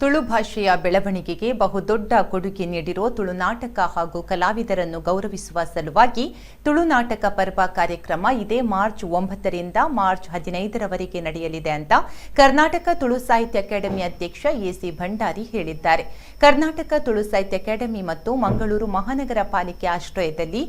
Tulu ಭಾಷೆಯ ಬೆಳವಣಿಗೆಗೆ ಬಹುದೊಡ್ಡ ಕೊಡುಗೆ ನೀಡಿರೋ ತುಳು ನಾಟಕ ಹಾಗೂ ಕಲಾವಿದರನ್ನು ಗೌರವಿಸುವ ಸಲುವಾಗಿ ತುಳು ನಾಟಕ ಪರ್ವ ಕಾರ್ಯಕ್ರಮ ಇದೇ ಮಾರ್ಚ್ 9ರಿಂದ ಮಾರ್ಚ್ 15ರವರೆಗೆ ನಡೆಯಲಿದೆ ಅಂತ ಕರ್ನಾಟಕ ತುಳು ಸಾಹಿತ್ಯ ಅಕಾಡೆಮಿ ಅಧ್ಯಕ್ಷ ಎಸಿ ಭಂಡಾರಿ ಹೇಳಿದ್ದಾರೆ. ಕರ್ನಾಟಕ ತುಳು ಸಾಹಿತ್ಯ ಅಕಾಡೆಮಿ ಮತ್ತು ಮಂಗಳೂರು ಮಹಾನಗರ ಪಾಲಿಕೆ ಆಶ್ರಯದಲ್ಲಿ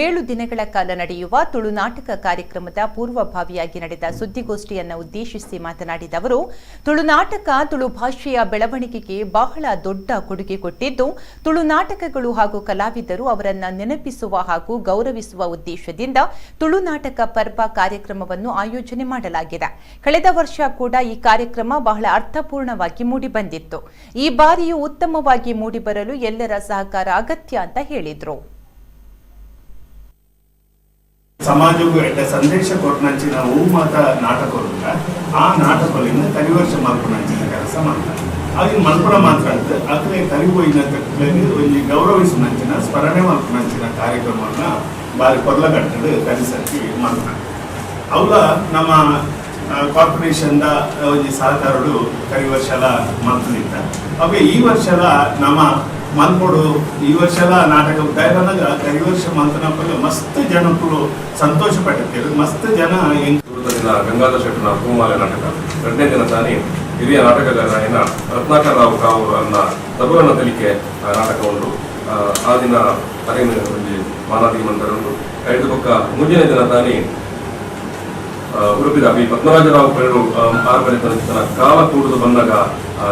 7 ದಿನಗಳ ಕಾಲ ನಡೆಯುವ ತುಳು ನಾಟಕ ಕಾರ್ಯಕ್ರಮದ ಪೂರ್ವಭಾವಿಯಾಗಿ ನಡೆದ ಸುದ್ದಿಗೋಷ್ಠಿಯನ್ನು ಉದ್ದೇಶಿಸಿ ಮಾತನಾಡಿದ ಅವರು, ತುಳು ನಾಟಕ ತುಳು ಭಾಷೆಯ ಬೆಳವಣಿಗೆಗೆ ಬಹಳ ದೊಡ್ಡ ಕೊಡುಗೆ ಕೊಟ್ಟಿದ್ದು, ತುಳು ನಾಟಕಗಳು ಹಾಗೂ ಕಲಾವಿದರು ಅವರನ್ನ ನೆನಪಿಸುವ ಹಾಗೂ ಗೌರವಿಸುವ ಉದ್ದೇಶದಿಂದ ತುಳು ನಾಟಕ ಪರ್ವ ಕಾರ್ಯಕ್ರಮವನ್ನು ಆಯೋಜನೆ ಮಾಡಲಾಗಿದೆ. ಕಳೆದ ವರ್ಷ ಕೂಡ ಈ ಕಾರ್ಯಕ್ರಮ ಬಹಳ ಅರ್ಥಪೂರ್ಣವಾಗಿ ಮೂಡಿಬಂದಿತ್ತು. ಈ ಬಾರಿಯೂ ಉತ್ತಮವಾಗಿ ಮೂಡಿಬರಲು ಎಲ್ಲರ ಸಹಕಾರ ಅಗತ್ಯ ಅಂತ ಹೇಳಿದರು. ಸಮಾಜಕ್ಕೂ ಎಡ್ಡೆ ಸಂದೇಶ ಕೊಟ್ಟನಂಚಿನ ಹೂ ಮಾತ ನಾಟಕ, ಆ ನಾಟಕಲಿಂದ ಕರಿವರ್ಷ ಮಲ್ಪುನಂಚಿನ ಕೆಲಸ ಮಾಡ್ತಾರೆ. ಆಗಿನ ಮಲ್ಪುನ ಮಾತ್ರ ಅಂತ ಅಕ್ಲೆ ಕರಿಬೋಯಿನ ಒಂಜಿ ಗೌರವಿಸುನಂಚಿನ, ಸ್ಮರಣೆ ಮಲ್ಪುನಂಚಿನ ಕಾರ್ಯಕ್ರಮವನ್ನ ಬಾರಿ ಕೊರ್ಲಗಟ್ಟಡು ಕರಿಸಕ್ಕೆ ಮಾಡ್ತಾರೆ. ಅವಲ ನಮ್ಮ ಕಾರ್ಪೊರೇಷನ್ the ಒಂಜಿ ಸಹಕಾರಡು ಕರಿವರ್ಷಲ ಮಲ್ತದಿತ್ತ. ಅವೆ ಈ ವರ್ಷಲ ನಮ್ಮ ಮಲ್ಪೊಡು. ಈ ವರ್ಷಲ ನಾಟಕ ದಯವನ್ನಾಗ ಕರಿವರ್ಷ ಮಲ್ತನಪ್ಪಗ ಮಸ್ತ್ ಜನಕ್ಕಳು ಸಂತೋಷ ಪಟ್ಟಿರ್ತಾರೆ, ಮಸ್ತ್ ಜನ ಹೆಂಗ್ ಸುರುತ ದಿನ ಗಂಗಾಧರ ಶೆಟ್ಟನ ಪೂಮಾಲೆ ನಾಟಕ. ಎರಡನೇ ದಿನ ತಾನಿ ಹಿರಿಯ ನಾಟಕಗಾರರಾಯಿನ ರತ್ನಾಕರ ರಾವ್ ಕಾವೂರು ಅನ್ನ ತಬುರನ ತಲಿಕೆ ನಾಟಕ ಉಂಟು. ಆ ದಿನ ಅರೇನು ಒಂಜಿ ಮಾನಾದಿಗೆ ಮಂತರುಂಡು. ಐದು ಬೊಕ್ಕ ಮೂಜನೇ ದಿನ ತಾನಿ ಉಡುಪಿದ ವಿ ಪದ್ಮರಾಜರಾವ್ ಪೇರು ಆರು ಬರೆತನ ಕಾಲ ಕೂಡುದು ಬಂದಾಗ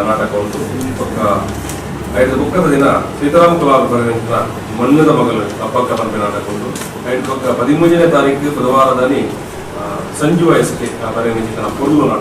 ನಾಟಕ ಉಂಟು. ಬೊಕ್ಕ ಐದು ಬೊಕ್ಕದ ದಿನ ಸೀತಾರಾಮ ಕುಲಾಲ್ ಬರೆದಂಚಿನ ಮಣ್ಣದ ಮಗಲು ಅಪ್ಪಕ್ಕ ಪನ್ಪಿ ನಾಟಕ ಉಂಟು. ಐದು ಬೊಕ್ಕ 13ನೇ ತಾರೀಕು ಬುಧವಾರದಲ್ಲಿ ಸಂಜು ವಯಸ್ಸಿಗೆ ಬರೆದಂಚಿನ ಪೊರ್ಲು ನಾಟಕ.